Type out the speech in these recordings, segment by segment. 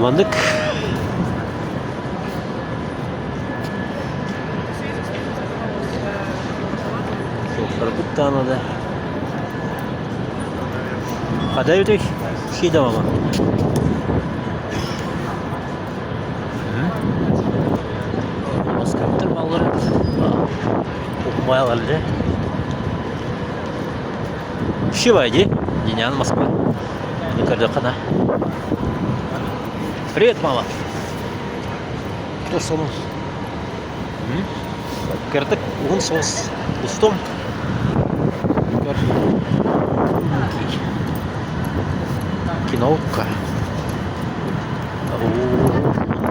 Маннык суохтарбыт даҕаны да Хата эбитэй Сиидэ мама Москваттар баллара Укмайлар дьэ Шивай дии Динян Москва Көрдөххө Привет, мама. Туох Кырдык уһун соҕус устум. Көр. Киноутка.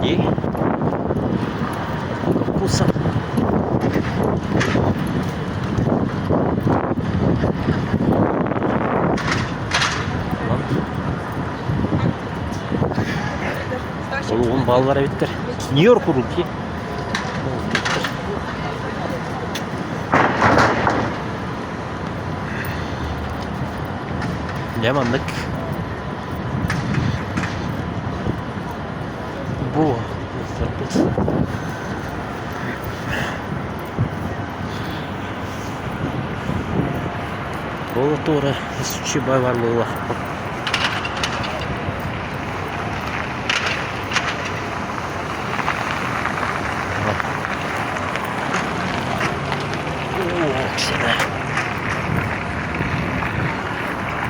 Дии. Вкуса. Олугун бааллар эбиттэр. Нью-Йорк уруки. Дьэ маннык бу Ол туора исчи бар буолла.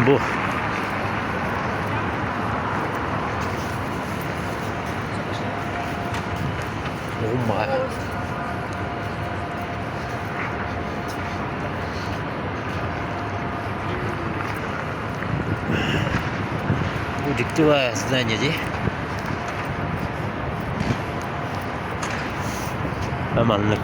Бу Oh my. Бу дьиктилээх здание дии. Маннык.